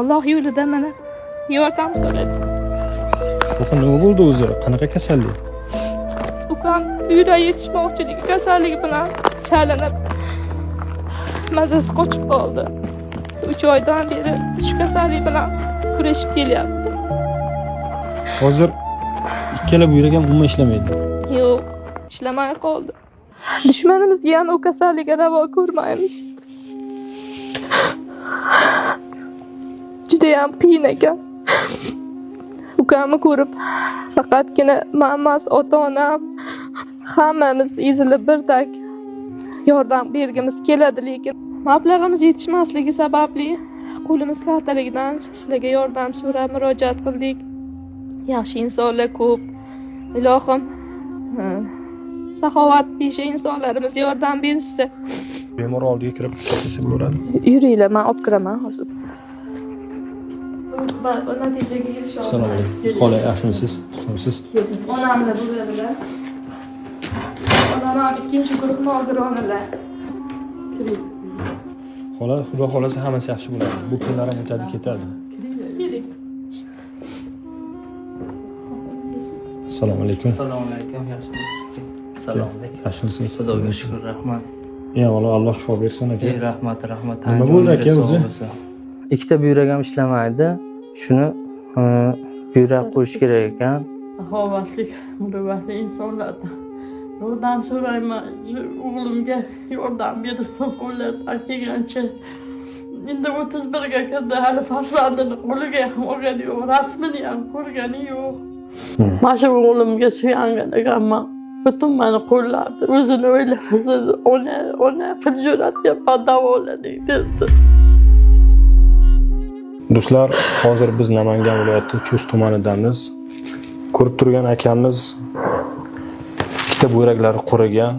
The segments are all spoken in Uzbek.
Alloh yo'lida mana yordam so'radi. Opa, nima bo'ldi o'zi? Qanaqa kasallik? Ukam buyrak yetishmovchiligi kasalligi bilan chalinib, mazasi qochib qoldi. 3 oydan beri shu kasallik bilan kurashib kelyapti. Hozir ikkala buyrak ham umuman ishlamaydi. Yo'q, ishlamay qoldi. Dushmanimizga ham u kasallikka ravo ko'rmaymiz. Judayam qiyin ekan. Ukamni ko'rib faqatgina man emas, ota-onam hammamiz ezilib birdak yordam bergimiz keladi, lekin mablag'imiz yetishmasligi sababli qo'limiz kaltaligidan sizlarga yordam so'rab murojaat qildik. Yaxshi insonlar ko'p. Ilohim, saxovatpesha insonlarimiz yordam berishsa. Bemor oldiga kirib to'xtasa bo'ladimi? Yuringlar, man olib kiraman hozir. Natijaga erisha. Assalomu alaykum. Xola, yaxshimisiz? Sumsiz? Onamlar bo'ladilar. Onam ham ikkinchi guruh nogironilar. Xola, Xudo xolasa hammasi yaxshi bo'ladi. Bu kunlar ham o'tadi, ketadi. Keling. Assalomu alaykum. Assalomu alaykum, yaxshimisiz? Assalomu alaykum. Yaxshimisiz? Xudoga shukur, rahmat. Avvalo Alloh shifo bersin aka. Ey rahmat, rahmat. Nima bo'ldi aka o'zi? Ikkita buyrak ham ishlamaydi. Shuni buyrak qo'yish kerak ekan. Saxovatli, muruvvatli insonlardan yordam so'rayman. Shu o'g'limga yordam bersin qo'llaridan kelgancha. Endi 31ga kirdi, hali farzandini qo'liga ham olgani yo'q, rasmini ham ko'rgani yo'q. Mana shu o'g'limga suyangan ekanman. Butun mani qo'llardi. O'zini o'ylamasa, ona, ona pul jo'natyapman, davolaning dedi. Do'stlar, hozir biz Namangan viloyati Chust tumanidamiz. Ko'rib turgan akamiz ikkita buyraklari qurigan.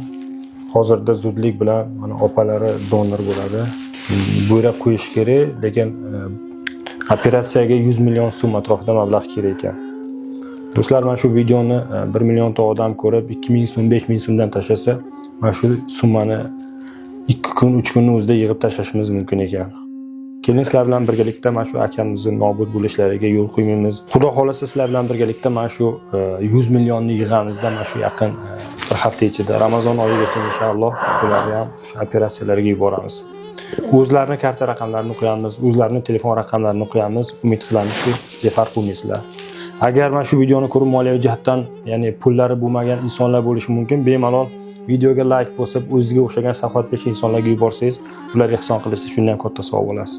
Hozirda zudlik bilan mana opalari donor bo'ladi. Buyrak qo'yish kerak, lekin operatsiyaga 100 million so'm atrofida mablag' kerak ekan. Do'stlar, mana shu videoni 1 millionta odam ko'rib, 2000 so'm, 5000 so'mdan tashlasa, mana shu summani 2 kun, 3 kunning o'zida yig'ib tashlashimiz mumkin ekan. Keling, sizlar bilan birgalikda mana shu akamizni nobud bo'lishlariga yo'l qo'ymaymiz. Xudo xolasa sizlar bilan birgalikda mana shu 100 millionni yig'amizda mana shu yaqin bir hafta ichida Ramazon oyigacha inshaalloh ularni ham shu operatsiyalarga yuboramiz. O'zlarini karta raqamlarini qo'yamiz, o'zlarini telefon raqamlarini qo'yamiz. Umid qilamizki, befarq bo'lmaysizlar. Agar mana shu videoni ko'rib moliyaviy jihatdan, ya'ni pullari bo'lmagan insonlar bo'lishi mumkin, bemalol videoga like bosib, o'zizga o'xshagan saxovatpesha insonlarga yuborsangiz, ular ehson qilishsa, shundan ham katta savob olasiz.